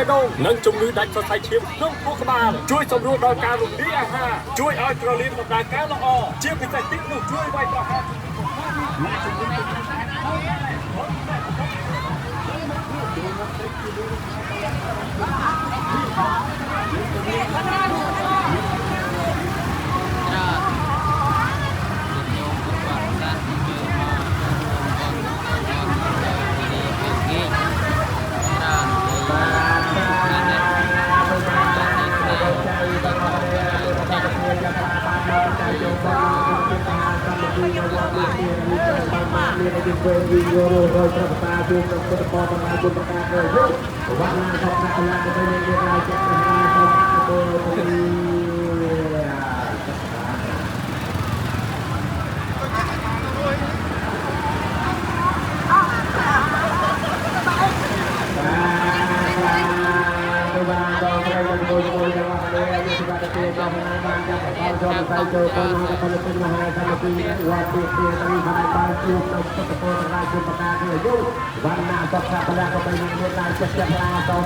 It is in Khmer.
ះដូងនិងជំងឺដាច់សរសៃឈាមក្នុងខួរក្បាលជួយសម្រួលដល់ការរំលាយអាហារជួយឲ្យក្រលៀនដំណើរការល្អជាពិសេសទីនោះជួយវាយប្រហារជំងឺកូវីដជំងឺ ច្រើនញាតិញោមពុទ្ធបរិស័ទអញ្ជើញមកចូលរួមបុណ្យចូលបុណ្យនៅវេលាពេលល្ងាចច្រើនហើយការនេះការនេះ មានអាយុវែងយូររយប្រតាជួបនឹងពុទ្ធពរទាំងឡាយគុណប្រការទៅយុវណ្ណាសពកលាទៅនៃរាយចិត្តព្រះរាសូមអនុមោទនា ទៅបានដល់ត្រូវនឹងមួយមួយទាំងអស់គ្នាយុទ្ធបាតទេដល់បានចាប់ដល់ចូលទៅចូលទៅមកពលិមហាសមាធិវត្តទីទីទាំងបានបានជួបនឹងពុទ្ធពរទាំងឡាយគុណប្រការទៅយុវណ្ណាសុខៈពលៈក៏បីមានតាមចិត្តចិត្តឡាសូម